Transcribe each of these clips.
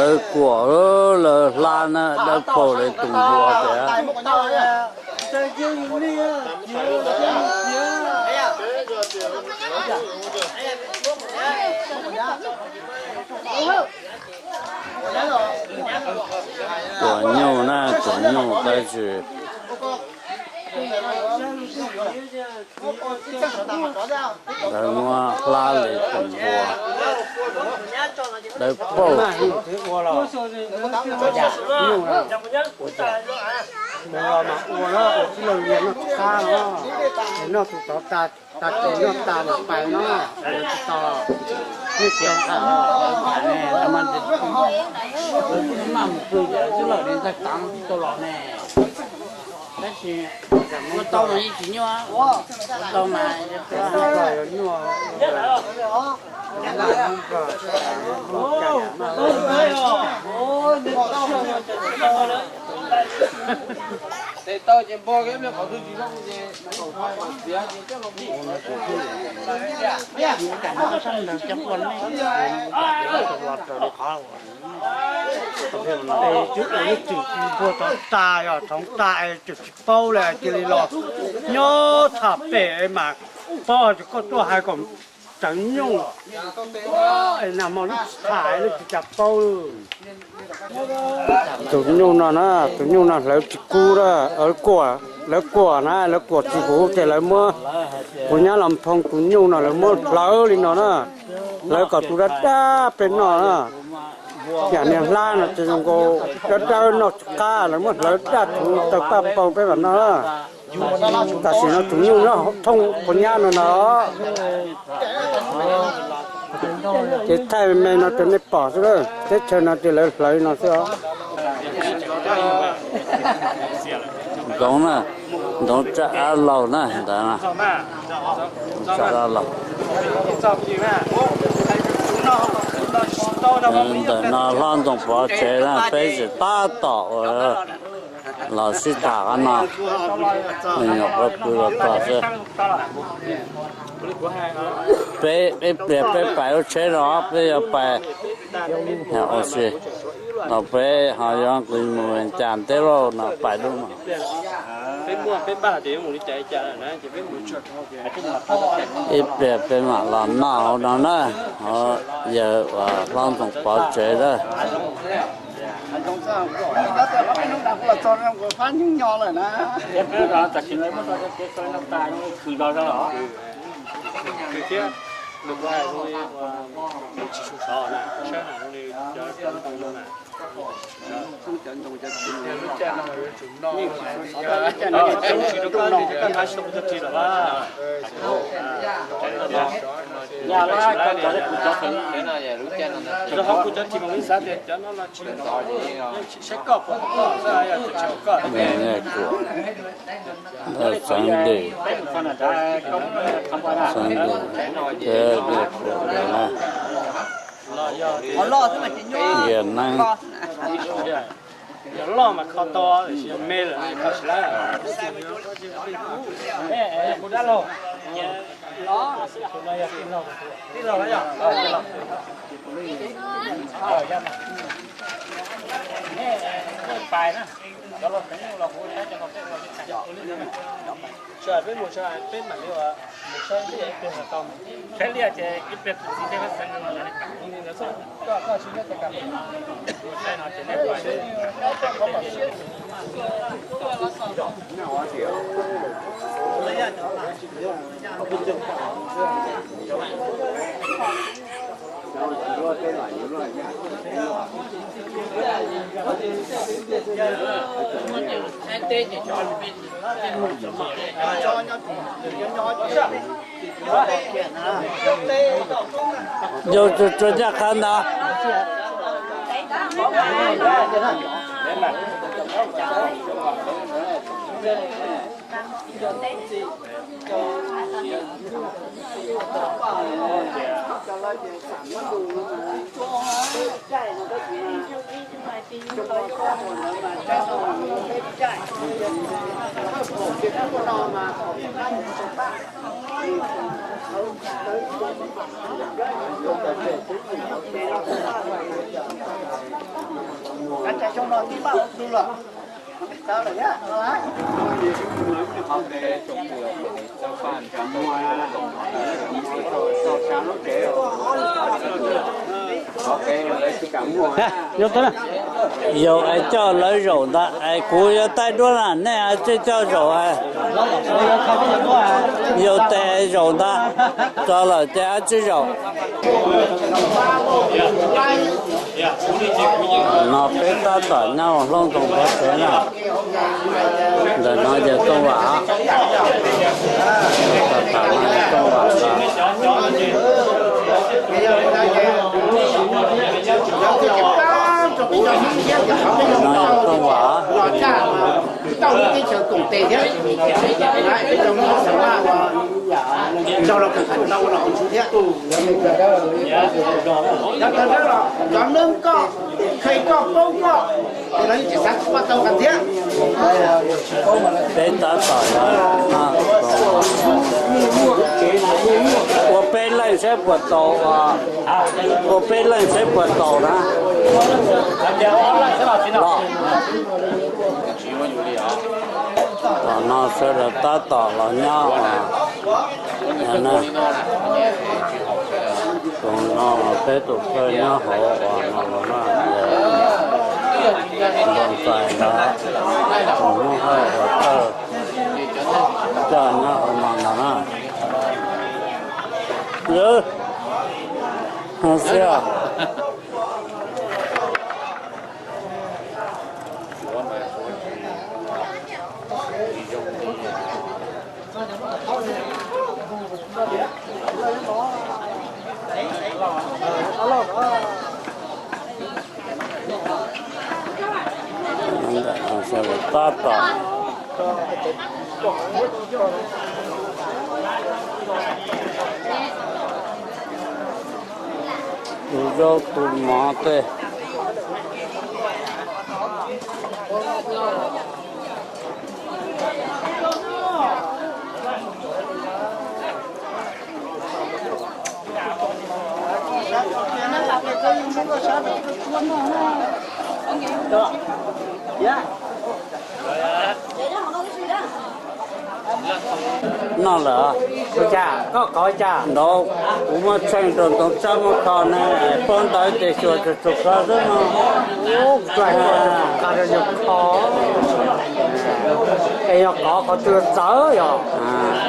Lawv kuam, lawv hlab na, dawb paug li tus npua tias. Kuam nyuj na, kuam nyuj tab sis lawv muab hlab li tus npua, dawb paug. Mus los mas ua na, ua tib leeg noj tsis qab no, es noj tus tod tas, tas ces noj tas mas pais no, tsis tau. Nej cov tham, tham ne, mas kuj maj mus pw ces tib leeg li ntxaig tav tau los ne. Tab sis ua tau mas yeej tsis nyuaj, ua tau mas nyuaj. Tes taw ces npog kiag qhov twg tsis zoo ces txiav ces coj los mus. Ua li qhov, es twb ua lub tseem tsis npog tod tas, yog thaum tas es tseem tsis paub li cia li los nyob tham pem mas paub, ces koj tuaj hais kom tseev nyuj, nag hmo lub tsis tham lub tsis cas paub. Tus nyuj no na, tus nyuj no hlawv tsis kub na, lawv kuam, lawv kuam na, lawv kuam tsis huv ces lawv muab, kuv nyab los phoo tus nyuj no lawv muab hlawv li no na, hlawv kom tus dab dab peb noj na. Yam niag hlab no ces zoo nkaus dab dab noj tsis qab, lawv muab hlawv daj tsuv tawg paj npoo peb mam noj na. Tam sim no tus nyuj nyob thooj kuv nyab no no. Ces thaij me no rau nej pom xwb, teb chaws no ces lawv hlawv no xwb os. Ntoo na, ntoo tsaj dab laug na, ntawd na, tsaj dab laug. Ntawm no hlob Ntxoov Pov tsev na, peb tseem tab tom ua los sib tham qhov no, me nyuam qhuav pw los txog xwb. Peb, peb pliag peb pais lub tsheb no, peb yuav pais ua si, los peb ho yuav nqis mus Vias Cas nteb lauj no, pais lub no. Ib pliag peb mam los noj hauv no na, yawg uas hlob Ntxoov Pov tsev na. Xeev Lis, Xeev Lis, thiab Liaj Khuam na, Nyias Neeb. Yog loj mas kho tau, tiam sis yog me lawm kho tsis tau. Peb mus, peb mam li ua, mus saib liaj ib pliag tau. Saib liaj ces ib pliag tus txiv tej xeev. Yog tsuas tsuas ncaj qha ntag. Yog es coj lawv zaum ntag, es kuv yuav taij duab na, nej tsij coj zaum. Yog tes zaum ntag, txog lawm ces tsij zaum. No peb tab tom nyob hauv Hlob Ntoo Pov Tsuas na. Ntawm no yawg Tooj Vam, tab tom no yawg Tooj Vam os. No yawg Tooj Vam. Cov neeg koj, koj paub koj, ces lawv yeej tsis xav tsis pab tau koj thiab. Peb tab tom ua peb leej saib puas tau, ua peb leej saib puas tau na. Tom no sawv daws tab tom los nyob. Tus no peb tus thawj nyob hauv no, npau ntxais ntawd, tus Hmoob Hawj uas thawj coj nyob hauv no ntag na. Xwb. Tab tom tu zaub tu mov tej. Noj lawm. Ua cas koj kov cas? Ntawd kuv muab tsheej rau ntoo tsawb muab kho ne, paub ntawd ces xyuas tsuag tsuag kho xwb no. Es yog kov qhov twg txawv yog?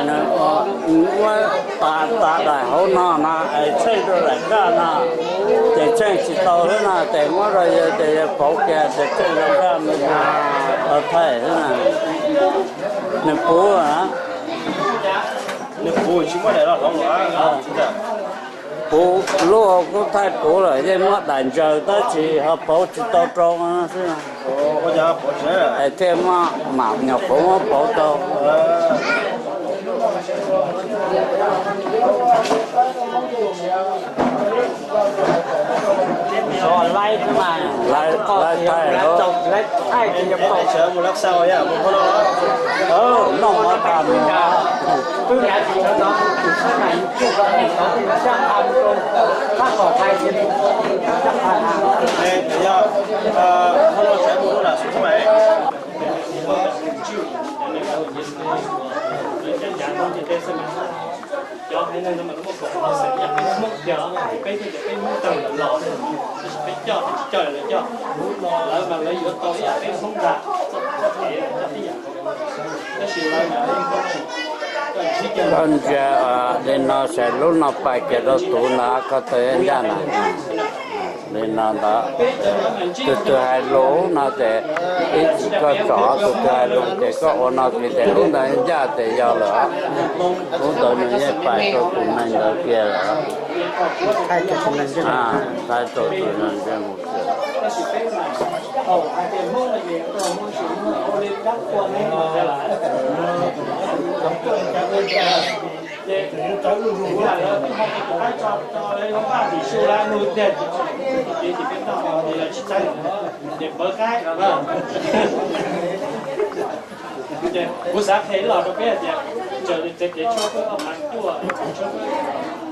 Nws ua tas tas daim hauv no no es tsheej rau daim kaj no, ces tsheej tsis tau xwb no ces muab rau yawg ces yawg pauv kiag ces tsheej rau kaj me tau thaij xwb na. Nws puv, nws puv tsis muaj daim los hloov los. Puv lub hauv kuj thaij puv lawm, yeej muab daim ntsaws tab sis ho pauv tsis tau rau xwb. Es thiaj muab mam nyuam qhuav muab pauv tau. Lawv thaij, noj mov tas mus. Cov haiv neeg no mas lawv muaj kaum xeem yam peb Hmoob yog, peb thiaj tias peb Hmoob tawg lawm los, tab sis peb coj peb tsis coj lawv coj, lawv mas lawv yuav tau ib yam peb Hmoob ntag, txoj kev coj tib yam, tab sis lawv mas lawv yeej paub tsis, koj ntsia li no saib lub no pais kiag rau tus ntawd koj tau ncaj na. Li no ntawd, tus twg hais lus no ces ib txwm koj tsom, tus twg hais lus ces koj ua no ces lub ntawd ncaj ces yog lawm. Lub ntawd nws yeej pais rau tus neeg ntawd kiag lawm. Thaij rau tus neeg ntawd mus kiag. Kuv xav qhia ib los rau peb hais tias, txawm li txais kev tshuab koj ob phav cuaj,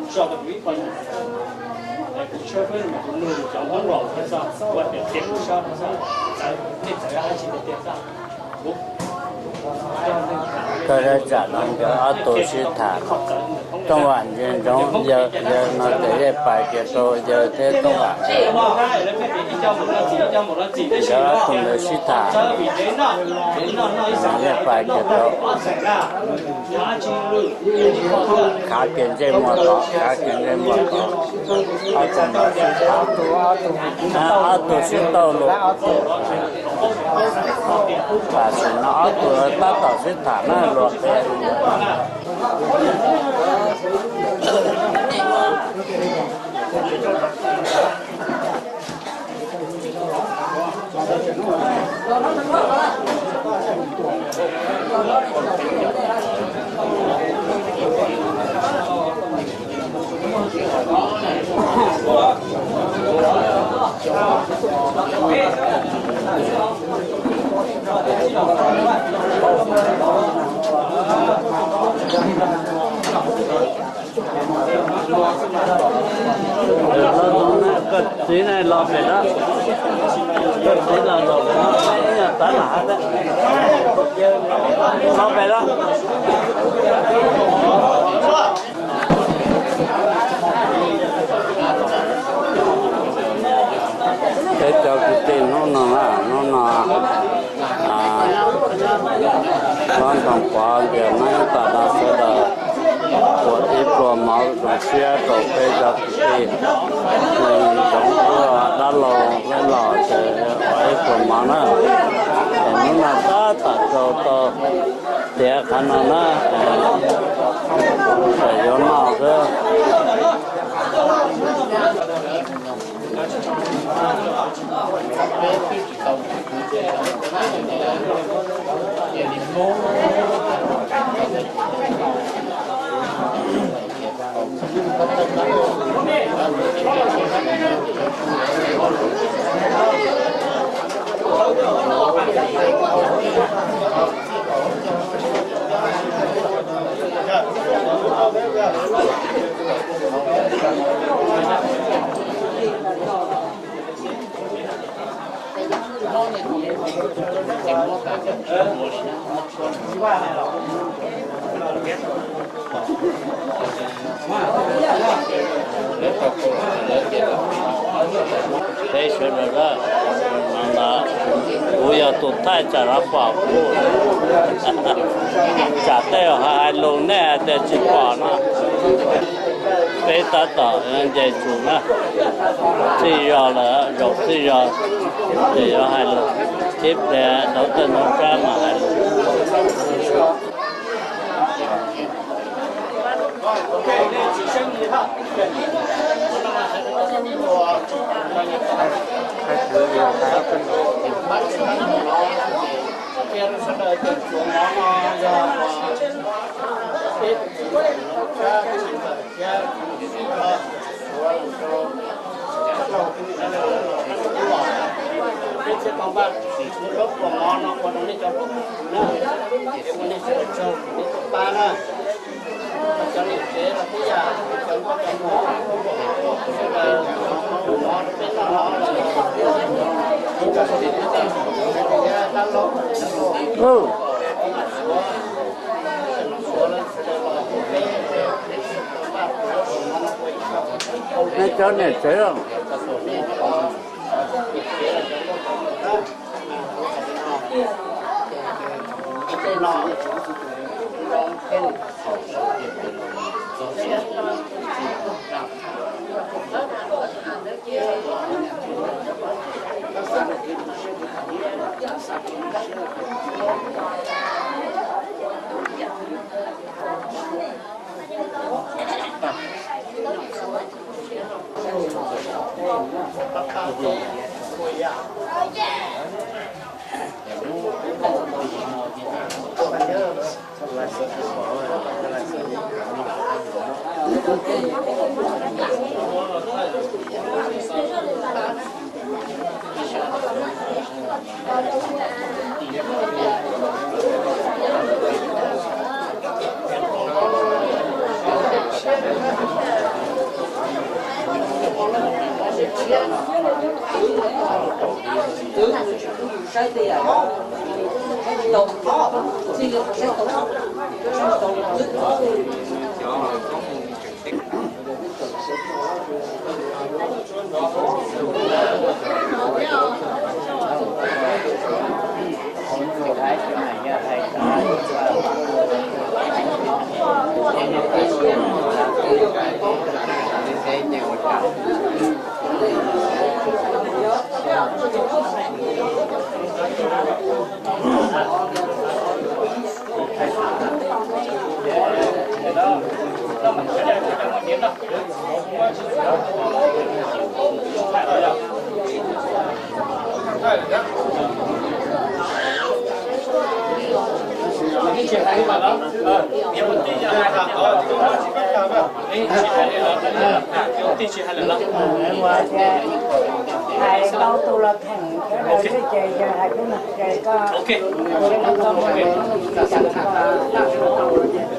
tshuab koj tus ib qho yam. Koj zaj tsam no yog ob tug sib tham, Tooj Vam ntsia ntsoov yawg, yawg no ces yeej pais kiag rau yawg thiab Tooj Vam. Yog ob tug ntawd sib tham, yeej pais kiag rau. Khav kiag ntsej muag tod, khav kiag ntsej muag tod. Ob tug no sib tham, ob tug sib tauj lus. Tam sim no ob tug tab tom sib tham na luag qhia. Koj txiv na los pem no, koj txiv los los pem no, ib nyuag tav lam hab, los pem no. Peb cov kwv tij hnub no, hnub no, Hlob Ntxoov Pov nkawd neb tas no sawv daws ua ib pluag mov zoo siab rau peb cov kwv tij. Ntxoov Pov dab laug Hlob Los ces ua ib pluag mov na. Ces hnub no tab tom rau tau tiav qhov no na, ces yuav noj xwb. Peb sawv daws na, kuv yog tus thaij tsam no pom kuv, tsam tej hais lus nej hais tias tsis pom no. Peb tab tom nce tsuj na, txij zog lawm, zaum txij zog ces yuav hais lus, ib pliag dhau tej ntoo kab mas hais lus. Nej cov niam tsev.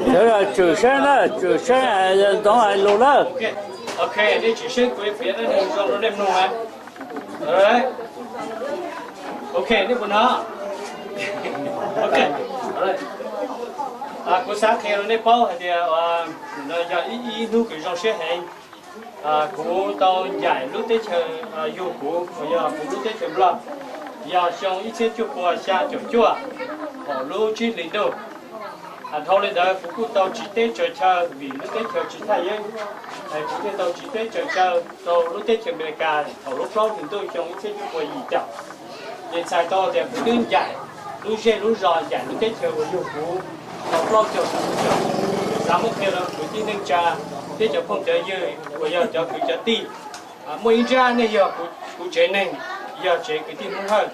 Sawv daws tsum saib na, tsum saib ntxoov hais lus na. Ok, nej tsum saib kuv piav nej zoo rau nej mloog na. Ok, nej puas hnov? Ok, kuv xav qhia rau nej paub hais tias no yog ib ib hnub kws zoo siab heev. Kuv tau ncaim lub teb chaws yug kuv uas yog kuv lub teb chaws Nplog, yog xyoo ib txhiab cuaj pua xya caum cuaj, thaum lub tsib hlis ntuj. Dhau li ntawd kuv kuj tau tsiv teb tsaws chaw vim lub teb chaws tsis thaj yeeb, kuv thiaj tau tsiv teb tsaws chaw rau lub teb chaws Amelikas thaum lub plaub hlis ntuj xyoo ib txhiab cuaj pua yim caum. Ces txhais tau tias kuv twb ncaim lub zej lub zos, ncaim lub teb chaws uas yug kuv tau plaub caug xya caum. Xav muab qhia rau kwv tij neej tsa thiab cov phooj cov ywg uas yog cov kwv cov tij. Muaj ib nrab nej yog kuv tsev neeg, yog tsev kwv tij Hmoob Hawj.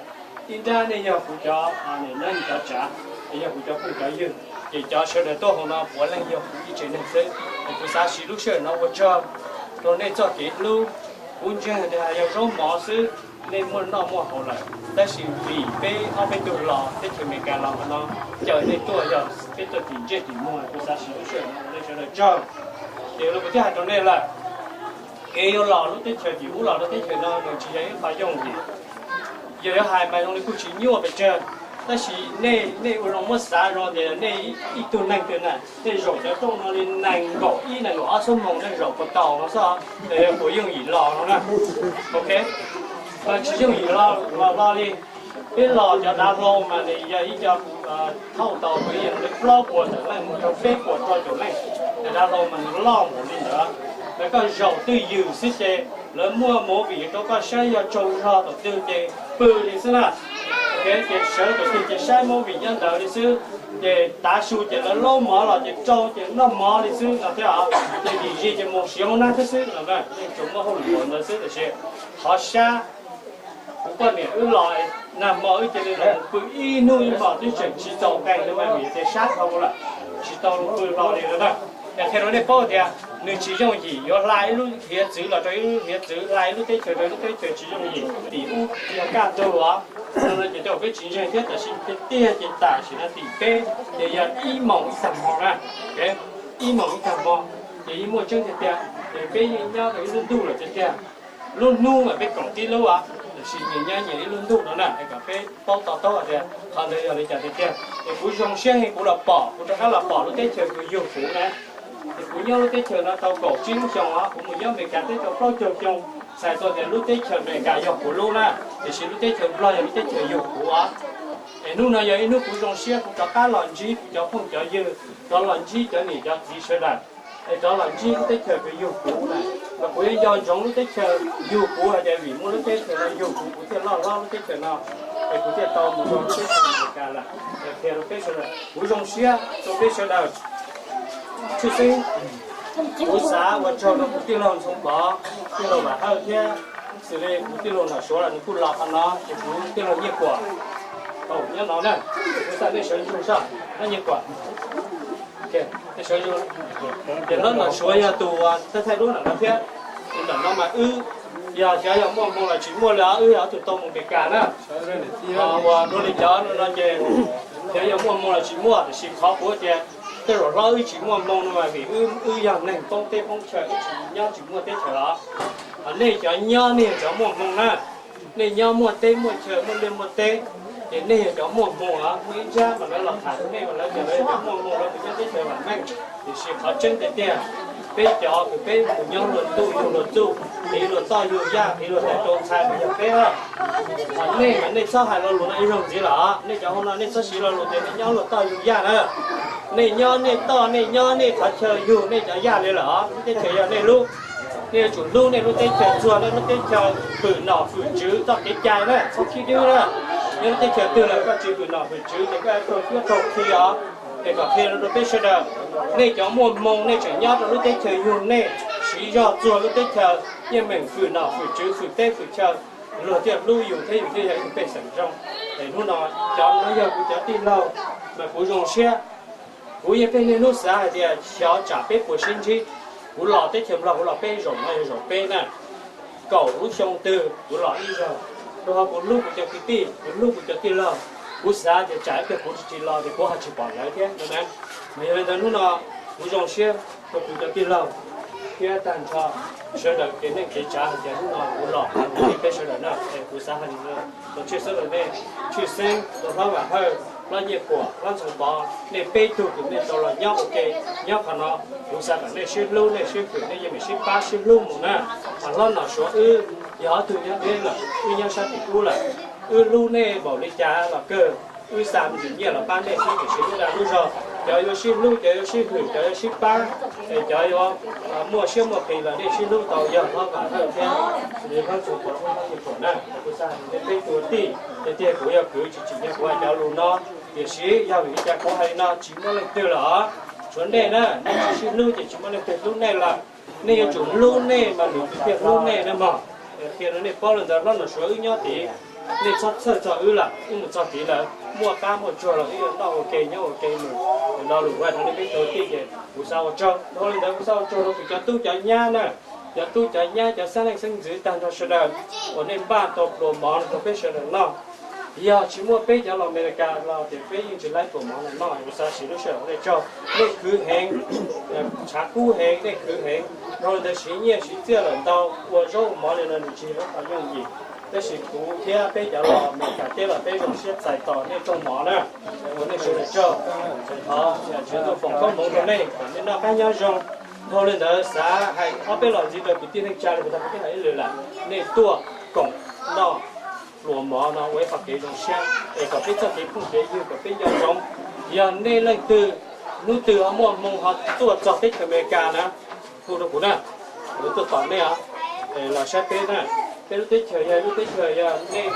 Ib nrab nej yog kuv cov niam neej cov tsav, yog kuv cov phooj cov ywg. Ces cov sawv daws tuaj hauv no puav leej yog kuv ib tsev neeg xwb. Es kuv xav siv lub sij hawm no ua tsaug rau nej txoj kev hlub. Kuv ntseeg tias yog zaub mov xwb nej muaj noj muaj haus lawm, tab sis vim peb ob peb tug los teb chaws Amelikas los hauv no, caw nej tuaj yog peb tuaj tim ntsej tim muag. Kuv xav siv lub sij hawm no ua nej sawv daws tsaug. Ces los kuv twb hais rau nej lawm, kev yuav los lub teb chaws tim ub los lub teb chaws no nws tsis yog ib qho yooj yim. Yog yuav hais mas zoo li kuj tsis nyuaj pes tsawg, tab sis nej, nej ua zoo muab xav zoo tias nej ib tug neeg twg na, nej zaum cov rooj no li nees nkaum ib nees nkaum ob xuab moos nej zaum puas tau no xwb, puas yooj yim los no na. Ok, tsis yooj yim los hlo li. Peb los cov dav hlau mas nws yog ib co thauj tau kuv ib yam li plaub puas tawm leej mus rau peb puas rau caum leej. Cov dav hlau mas nws loj npaum li ntawd, lawv koj zaum twj ywm xwb ces lawv muaj movie rau koj saib, yog tsaug zog thaum twg ces pw li xwb na. Ces sawv thaum twg ces saib movie nyob ntawd li xwb. Ces tav su ces lawv laub mov los ces rau ces noj mov li xwb no thiab. Ces dim zis ces mus siav hauv nab thiab xwb no, yeej tsuas muaj hauj lwm ntawd xwb. Tiam sis qhov sab, kuv poj niam wb los nag hmo wb cia li los pw ib hnub ib hmos twb tseem tsis txaus nqaij li mas vim tias sab dhau lawm, tsis tau pw hlo li lawm na. Yog qhia rau nej paub tias nws tsis yooj yim yuav hla ib lub hiav txwv los rau ib lub hiav txwv, hla ib lub teb chaws rau ib lub teb chaws tsis yooj yim. Tim ub yog kaj ntug os, no ces tej zaum peb tsis ntseeg thiab, tab sis tiag tiag ces tam sim no tim peb ces yog ib moos ib tag hmo na. Ib moos ib tag hmo, ces yeej muaj tseeb tiag tiag, ces peb yeej nyob rau ib lub ntuj lawm tiag tiag. Lub hnub mas peb koom tib lub, tab sis nyias nyob nyias ib lub ntuj no na, es kom peb paub to taub hais tias qhov ntawd yog li cas tiag tiag. Es kuv zoo siab heev kuv los pom, kuv rov qab los pom lub teb chaws kws yug kuv na. Es kuv nyob lub teb chaws no tau kaum tsib lub xyoo os, kuv mus nyob Amelikas teb tau plaub caug xyoo, txhais tau tias lub teb chaws Amelikas yog kuv lub na, tiam sis lub teb chaws Nplog yog lub teb chaws yug kuv os. Es hnub no yog ib hnub kuv zoo siab kuv rov qab los ntsib cov phooj cov ywg, rov los ntsib cov niam cov txiv sawv daws, es rov los ntsib lub teb chaws kws yug kuv na. Mas kuv yeej nco ntsoov lub teb chaws yug kuv hais tias vim muaj lub teb chaws no yug kuv, kuv thiaj loj hlob lub teb chaws no, es kuv thiaj tau mus rau lub teb chaws Amelikas lawm. Qhia rau peb sawv daws, kuv zoo siab rau peb sawv daws. Tshwj xeeb kuv xav ua tsaug rau kuv tij laug Ntxhoo Pov, tij laug Vam Hawj thiab xws li kuv tij laug Nom Suav los nws kuj los qhov no, ces kuv tij laug Nyiaj Kuam nyob no na, kuv xav nej sawv ntsug soj, Nyiaj Kuam, nej sawv ntsug. Ces hlob Nom Suav yog tus thaij thaij duab ntawm no thiab. Tus ntawm no mas wb yog xyov yog muaj hmoo los tsis muaj li, wb yog ob tug tau mus Amelikas na. Uas dua li cov no ces xyov yog muaj hmoo los tsis muaj, tiam sis qhov kuv tias tej zaum hlob wb tsis muaj hmoo no mas vim wb yog neeg poob teb poob chaw, wb tsis nyob tsis muaj teb chaws los. Hos nej cov nyob nej yog cov muaj hmoo na, nej nyob muaj teb muaj chaw muaj liaj muaj teb, ces nej yog cov muaj hmoo os. Muaj ib nrab mas lawv los tham rau nej mas lawv tias lawv yog cov muaj hmoo, lawv mus nyob teb chaws vam meej. Tiam sis qhov tseeb tiag tiag, peb cov uas peb mus nyob luag ntuj yug luag txuj, qiv luag toj yug yaj, qiv luag tais rau ntxhais mas yog peb lawm. Hos nej mas nej txhob hais lo lus no ib zaug ntxiv lawm os. Nej cov hauv no nej txhob siv lo lus tias nej nyob luag toj yug yaj na. Nej nyob nej toj, nej nyob nej qhov chaw yug nej cov yaj li lawm os. Lub teb chaws yog nej lub, nej yuav tsum hlub nej lub teb chaws, txuag nej lub teb chaws, fwm nom fwm tswv txoj kev cai na, txhob khib dwb na. Nyob lub teb chaws twg lawm koj tsis fwm nom fwm tswv ces koj yuav raug cuab raug khi os. Es kom qhia rau peb sawv daws, nej cov muaj hmoo nej tseem nyob rau lub teb chaws yug nej, siv zog txuag lub teb chaws, yeej meem fwm nom fwm tswv fwm teb fwm chaw, luag thiaj hlub yus thiab yus thiaj yog ib tug pej xeem zoo. Es hnub no cov no yog kuv cov tij laug, mas kuv zoo siab. Kuv yeej pheej niaj hnub xav hais tias xyov tsam peb puas sib ntsib. Kuv los teb chaws Nplog kuv los peb zaum no yog zaum peb na, kaum lub xyoo twg kuv los ib zaug, rau qhov kuv hlub kuv cov kwv tij, kuv hlub kuv cov tij laug. Kuv xav tias tsam ib pliag kuv tsis los ces kuv ho tsis pom lawv thiab no na. Mas yog li ntawd hnub no kuv zoo siab rau kuv cov tij laug thiab tag nrho sawv daws kev neej kev tsav hais tias hnub no kuv los hais rau peb sawv daws na. Es kuv xav hais tias tshwj xeeb rau nej, tshwj xeeb rau hlob Vam Hawj, hlob Nyiaj Kuam, hlob Ntxoov Pov, nej peb tug uas nej tau los nyob ua ke nyob qhov no. Kuv xav kom nej sib hlub nej sib fwm, nej yeej meem sib pab sib hlub mus na. Hos hlob Nom Suav wb yog ob tug nyob deb lawm, wb nyob sab tim ub lawm, wb hlub nej npaum li cas los kawg, wb xa me ntsis nyiaj los pab nej xwb tiam sis lub dag lub zog, cov yuav sib hlub cov yuav sib hwm cov yuav sib pab, es cov yuav muaj siab muaj qis los nej sib hlub tau yog hlob Vam Hawj thiab hlob Ntxoov Pov, hlob Nyiaj Kuam na. Kuv xav nej peb tug tij, tiag tiag kuv yog kwv tsis tsim nyog kuv hais cov lus no, tiam sis yog vim li cas kuv hais li no tsis muaj leej twg lawm os. Tshuav nej na, nej tsis sib hlub ces tsis muaj leej twg hlub nej lawm. Nej yuav tsum hlub nej mas nws thiaj hlub nej na mog. Qhia rau nej paub li ntawd, hlob Nom Suav wb nyob tid, nej txhob txhawj txog wb lawm, wb mus txog tid lawm muaj qab muaj tsuag los wb yuav noj ua ke nyob ua ke mus. Lo lus kuv hais rau nej peb tug tij ces kuv xav ua tsaug. Dhau li ntawd kuv xav ua tsaug rau kuv cov tub cov nyab na, cov tub cov nyab cov xeeb leej xeeb ntxwv tag nrho sawv daws uas nej npaj tau pluas mov no rau peb sawv daws noj. Yog tsis muaj peb cov los Amelikas los ces peb yeej tsis laib pluas mov no noj. Kuv xav siv lub sij hawm ua nej tsaug, nej khwv heev, tshav kub heev, nej khwv heev. Dhau li ntawd siv nyiaj siv txiaj lawm ntau, ua zaub ua mov li no nws tsis yog ib qho yooj yim. Tab sis kuv thiab peb cov los Amelikas teb los peb zoo siab txais tos nej rooj mov na, ua nej sawv daws tsaug. Thov Tswv Ntuj foom koob hmoov rau nej kom nej noj qab nyob zoo. Dhau li ntawd xav hais ob peb los ntxiv rau kwv tij neej tsa li kuv tau hais ib lwm lawm, nej tuaj koom noj pluas mov no ua ib qho kev zoo siab es kom peb txoj kev phooj kev ywg kom peb nco ntsoov. Yog nej leej twg hnub twg ho muaj hmoo ho tuaj txog teb chaws Amelikas na, hu rau kuv na, kuv tuaj tos nej os. Los saib peb na, peb lub teb chaws yog lub teb chaws yog nej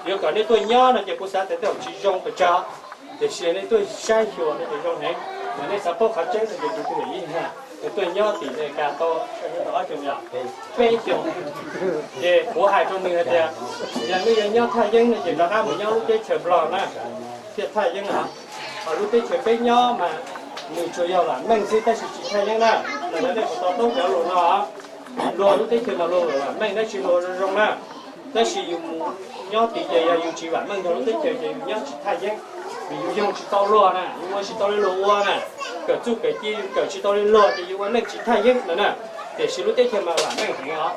yuav kom nej tuaj nyob no ces kuv xav tias tej zaum tsis zoo pes tsawg, tiam sis nej tuaj saib xyuas no ces zoo heev. Mas nej xav paub qhov tseeb no ces kuv tus ib hais, nws tuaj nyob tim Amelikas tau ob xyoos yom, peb xyoos. Ces kuv hais rau nws hais tias yog nej yuav nyob thaj yeeb no ces rov qab mus nyob lub teb chaws Nplog na, thiaj thaj yeeb na. Ho lub teb chaws peb nyob mas nws tsuas yog vam meej xwb tab sis tsis thaj yeeb na. Mas nej puas to taub cov lus no? Luag lub teb chaws mas luag vam meej tab sis luag zoo zoo na. Tab sis yus mus nyob tid ces yog yus tsis vam meej nrog lub teb chaws ces yus nyob tsis thaj yeeb, vim yus yoog tsis tau luag na, yus ua tsis tau li luag ua na, kawm txuj kawm ci yus kawm tsis tau li luag ces yus ua neej tsis thaj yeeb no na. Tiam sis lub teb chaws mas vam meej heev os.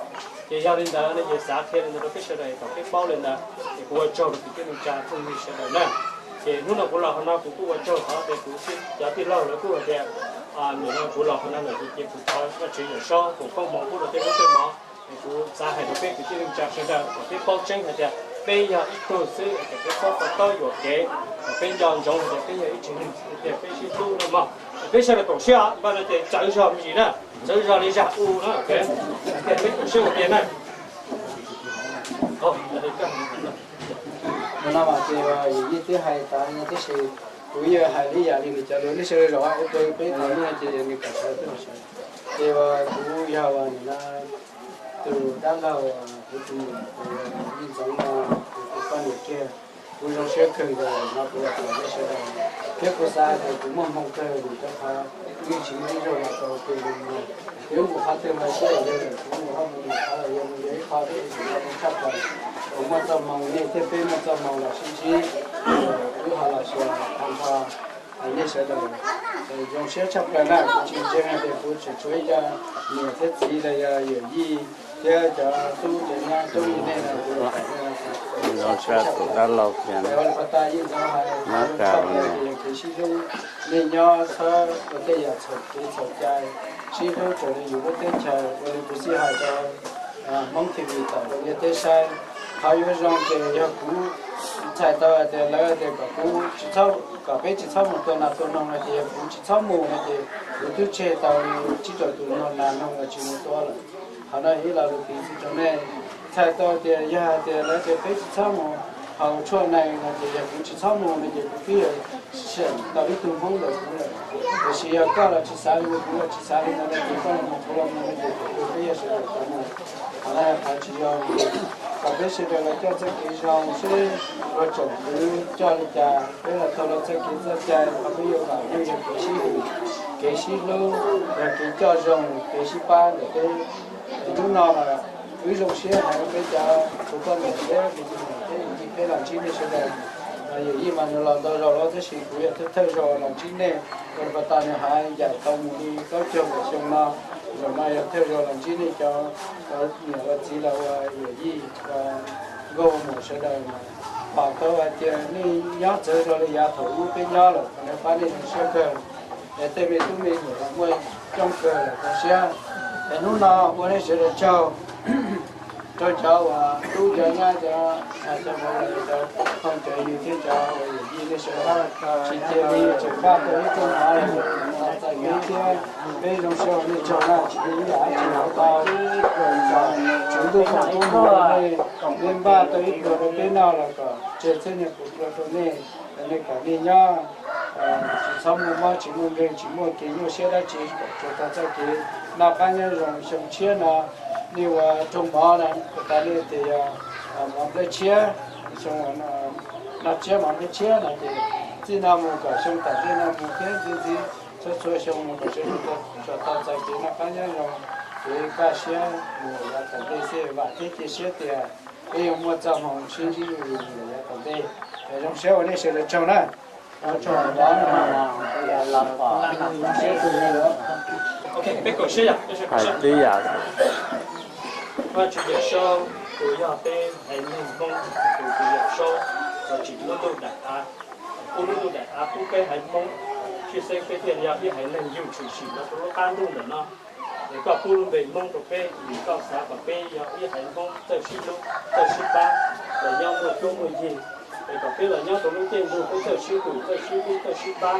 Ces yog li ntawd no ces xav qhia li ntawd rau peb sawv daws kom peb paub li ntawd. Ces kuv ua tsaug rau kwv tij neej tsa phooj ywg sawv daws na. Ces hnub no kuv los qhov no kuv kuj ua tsaug qhov tias kuv cov tij laug lawv kuj hais tias nim no kuv los qhov no lawm ces kuv thov Vajtswv Yawm Saub foom koob hmoov pub rau tej lub tej mov. Es kuv xav hais rau peb kwv tij neej tsa sawv daws kom peb paub tseeb hais tias peb yog ib tug xwb, kom peb paub to taub yuam kev, kom peb nco ntsoov hais tias peb yog ib tsev neeg xwb tiag, peb sib hlub no mog. Peb sawv daws koom siab os, npaj no ces txawv zog me ntsis na, txawv zog li zaj u no, peb koom siab ua ke na. Ua no mas ces yawm yij twb hais tas no tab sis kuv yeej hais li yam li nws cov lus, nej sawv daws zaum ua ke peb qhov no ces nws kom sawv daws twb los sawv. Ces kuv yog nim no tus dab laug, kuv tus muam, kuv yij ntxoov no, kuv tus poj niam kiag, kuv zoo siab kawg nkaus no kuv los tos nej sawv daws. Thiab kuv xav hais tias kuv muaj hmoo kawg vim rau qhov wb tsis muaj ib zaug los tau ua ke li no. Yuav mus qhov twg los sib yog lawm, kuv mus qhov mus qhov los yog mus yog ib qho thiab es kuv tshaj plaws. Kuv muaj txoj hmoo nej thiab peb muaj txoj hmoo los sib ntsib, wb ho los xyuas tag nrho nej sawv daws. Zoo siab tshaj plaws na, kuv tsis ntseeg hais tias kuv tseem tshuav ib co niam thiab txiv los yog yawm yij Thiab cov tub cov nyab coob li nej no, zoo sab tus dab laug kiag na. Ua li pas tas yeej ntxov hais, txhob plam ces yog kev sib hlub. Nej nyob txhob ua tej yam txhaum kev txhaum cai, sib hlub raws li yus lub teb chaws. Ua li kuv xib hais rau Hmoob T V tom rau ntiaj teb saib, qhov yuav zoo ces yog kuv txhais tau hais tias lawv tias kom kuv tsis txhob, kom peb tsis txhob mus tua nas tua noog no ces yog kuv tsis txhob mus no ces kuv twb tseg tau tsib rau tus nas noog los tsis mus tua lawm. Qhov no ib lo lus piv txwv rau nej. Txhais tau tias yog hais tias lawv tias peb tsis txhob mus haus tshuaj nees no ces yog kuv tsis txhob mus no ces kuv twb yog seem tau ib tug Hmoob ntawm kuv lawm. Tiam sis yog koj los tsis xav li ntawd, kuv los tsis xav li ntawd no ces koj los mus kuv los mus no ces peb yog sawv daws tau mus. Qhov no qhov tsis yog, kom peb sawv daws los coj txoj kev zoo seb ua tsoom kwv coj li cas, peb los taug los txoj kev txoj cai, qhov peb yuav vam yeej yog kev sib hwm, kev sib hlub, yog kev coj zoo, kev sib pab ntawm peb. Hnub no mas wb zoo siab hais rau peb cov tus poj niam thiab tus txiv, peb los ntsib nej sawv daws. Yawm yij mas nws los ntau zaus lawm tab sis kuv yog thawj thawj zaug los ntsib nej. Ua li pas tas nws hais yam tau mus li plaub caug kaum xyoo no, zaum no yog thawj zaug los ntsib nej cov niam ua txiv los ua yawm yij ua nkauj ua muam sawv daws mas pom tau hais tias nej nyob txawv zog li yav thaum ub peb nyob lawm, qhov no pab nej zoo siab kawg. Es tej me tub me nyuam los muaj coob kawg lawm rau siab. Es hnub no ua nej sawv daws tsaug, rau cov uas tub cov nyab cov, cov vauv cov phooj cov ywg thiab cov uas yawm yij nej sawv daws tsis cia li tseem npaj tau ib tug mov los txais kev thiab. Peb zoo siab ua nej tsaug na, tsis cia li ib yam dab tsi los tau. Tswv ntuj foom koob hmoov rau nej, nej npaj tau ib pluag rau peb noj los kom tseg txhiab niag puas pluag rau nej, nej kom nej nyob tsis txhob muaj mob tsis muaj nkeeg, tsis muaj kev nyuaj siab dab tsi, kom tsuas tau txoj kev noj qab nyob zoo. Xyoo tshiab no nej ua raug mov na, tas nej tias yog mov nplej tshiab, xyoo no tshiab mov nplej tshiab no ces txij no mus kom xyoo tom ntej no mus thiab ntxiv ntxiv txhua txhua xyoo mus kom sawv daws tsuas tau txoj kev noj qab nyob zoo, kev kaj siab mus lawm yav tom ntej xwb. Vam thiab cia siab tias peb yuav muaj txoj hmoo sib ntsib zuj zus mus lawm yav tom ntej. Zoo siab ua nej sawv daws tsaug na. Hais tib yam. Vaj tswv yawm saub, tus yog peb haiv neeg Hmoob tus yawm saub, los tsim lub ntuj daim av, pub lub ntuj daim av pub peb haiv Hmoob, tshwj xeeb peb thiaj yog ib haiv neeg yug tshwm sim los rau lub qab ntuj ntawm no. Es koj pub lub npe Hmoob rau peb vim koj xav kom peb yog ib haiv Hmoob txawj sib hlub, txawj sib pab, los nyob muaj cuab muaj yig. Es kom peb los nyob rau lub caij ntuj peb txawj sib hwm, txawj sib hlub, txawj sib pab.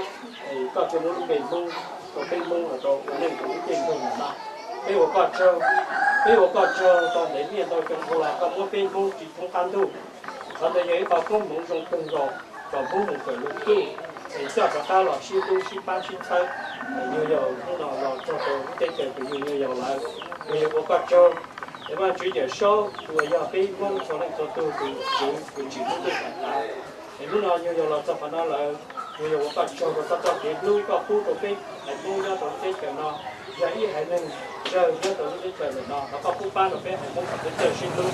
Es koj thiaj muab lub npe Hmoob rau peb Hmoob los rau ua neej rau lub caij ntuj ntawm no. Peb ua koj tsaug, peb ua koj tsaug tau ntev niaj ntau xyoo dhau los koj muab peb Hmoob tsim thoob qab ntuj. Qhov ntawd yog ib qho koob hmoov zoo kawg nkaus kom Hmoob mus kawm lus txuj, es coj rov qab los sib hlub sib pab sib txhawb, es nyuag yaus hnub no los txog rau lub teb chaws tus nyuag nyuag yaus lawm. Nyuag yaus ua koj tsaug. Es Vaj tswv yawm saub tus uas yog peb Hmoob txhua leej txhua tug tus kwv tus tsim lub ntuj daim av, es hnub no nyuag yaus los txog qhov no lawm, nyuag yaus ua koj tsaug rau koj txoj kev hlub koj pub rau peb haiv Hmoob nyob rau lub teb chaws no, yog ib haiv neeg tsawg nyob rau lub teb chaws ntawm no, thov koj pub pab rau peb haiv Hmoob kom peb txawj sib hlub,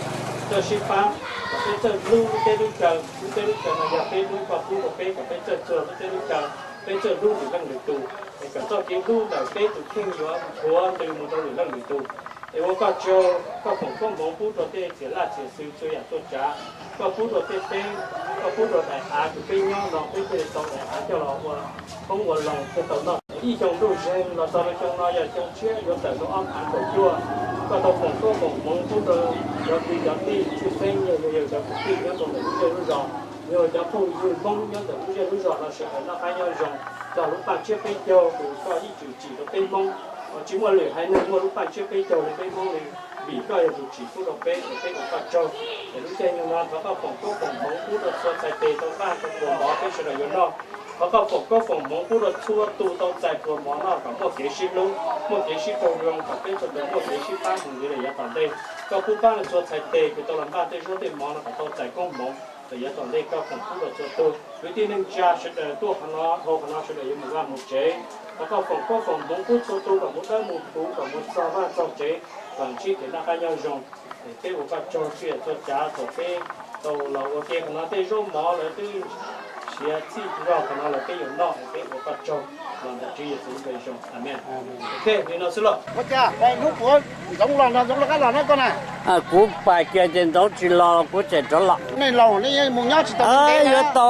txawj sib pab, kom peb txawj hlub lub teb lub chaw. Lub teb lub chaw no yog peb lub, koj pub rau peb kom peb txawj txuag lub teb lub chaw, peb txawj hlub lwm leej lwm tus, es kom txoj kev hlub ntawm peb tus kheej yuav nthuav ntws mus rau lwm leej lwm tus. Es ua koj tsaug, koj foom koob hmoov pub rau tej txiam laj txiam xwm txhua yam txhua tsav, koj pub rau tej teb, koj pub rau daim av kws peb nyob no peb thiaj li tau daim av coj los ua khoob ua loo thiaj tau noj. Ib xyoo ntuj zeeg los txog rau xyoo no yog xyoo tshiab yuav tawm rau ob phav kaum cuaj, koj tau foom koob foom hmoov pub rau cov kwv cov tij, tshwj xeeb yog yog yog cov kwv tij nyob rau ntawm lub zej lub zos, yog cov phooj ywg Hmoob nyob ntawm lub zej lub zos no sawv daws noj qab nyob zoo txog lub paj tsiab peb caug kws koj ib txwm tsim rau peb Hmoob. Tsis muaj lwm haiv neeg muaj lub paj tsiab peb caug li peb Hmoob li, vim koj yog tus tsim pub rau peb, es peb ua koj tsaug. Es lub caij nyoog no thov koj foom koob foom hmoov pub rau txhua txhais tes tau npaj tau puas mov peb sawv daws yuav noj. Thov koj foom koob foom hmoov pub rau txhua tus tau txais puas mov noj kom muaj kev sib hlub, muaj kev sib raug zoo, kom peb sawv daws muaj kev sib pab mus ntxiv lawm yav tom ntej. Koj pub pab rau txhua txhais tes kws tau los npaj tej zaub tej mov no kom tau txais koob hmoov lawm yav tom ntej. Koj foom pub rau txhua tus kwv tij neej tsa sawv daws tuaj qhov no, hauv qhov no sawv daws yuav mus vaj mus tsev. Thov koj foom koob foom hmoov pub txhua tus kom mus dawb mus huv, kom mus txog vaj txog tsev, kom ntsib kev noj qab nyob zoo. Es peb ua koj tsaug txhua yam txhua tsav thaum peb tau los ua ke qhov no, tej zaub mov lawv twb Txiav txim zog qhov no los peb yuav noj es peb ua koj tsaug los ntawm Tswv Yexus lub npe zoo. Amees. Li no xwb los. Ua cas hnub puav Ntxoov los no, Ntxoov lawv qab los na koj na? Kuv pais kiag ces Ntxoov tsis los kuv tseem rov los. Nej laus nej yeej mus nyob tsis tau ntev, yuav tau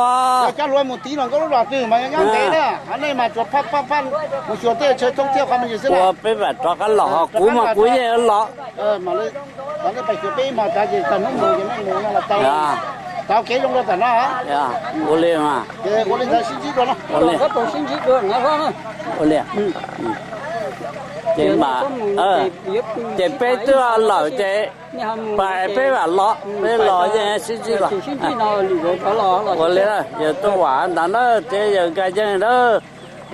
coj luag mus tiv los nkauj lub los twg mas nyob ntev na, nej mas tsuas phaj phaj phaj mus xyuas tej chaw thoob thiab qhov me ntsis xwb. Ua peb mam rov qab los ho kuv mas kuv yeej los. Peb mus tag ces tag hnub mus ces nej mus no los tau. Tau kev zoo rau tam no. Ua li mas. Ces ua li ntawd sib ntsib dua no. Ua li. Ua li. Ces mas, ces peb twb lawm ces pais peb mam los, peb los yeej sib ntsib los. Ua li, yawg Tooj Vam ntawd na thiab yawg Nkaj Yeej na,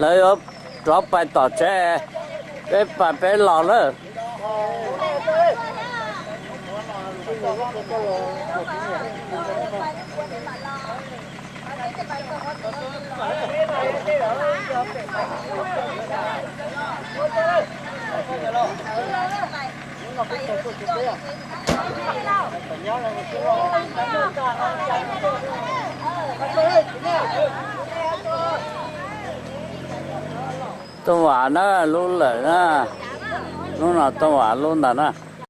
lawv yuav rov pais tom tsev, peb pais peb los na. Tooj Vam na, lub lawm na, hnub no Tooj Vam lub ntawd na.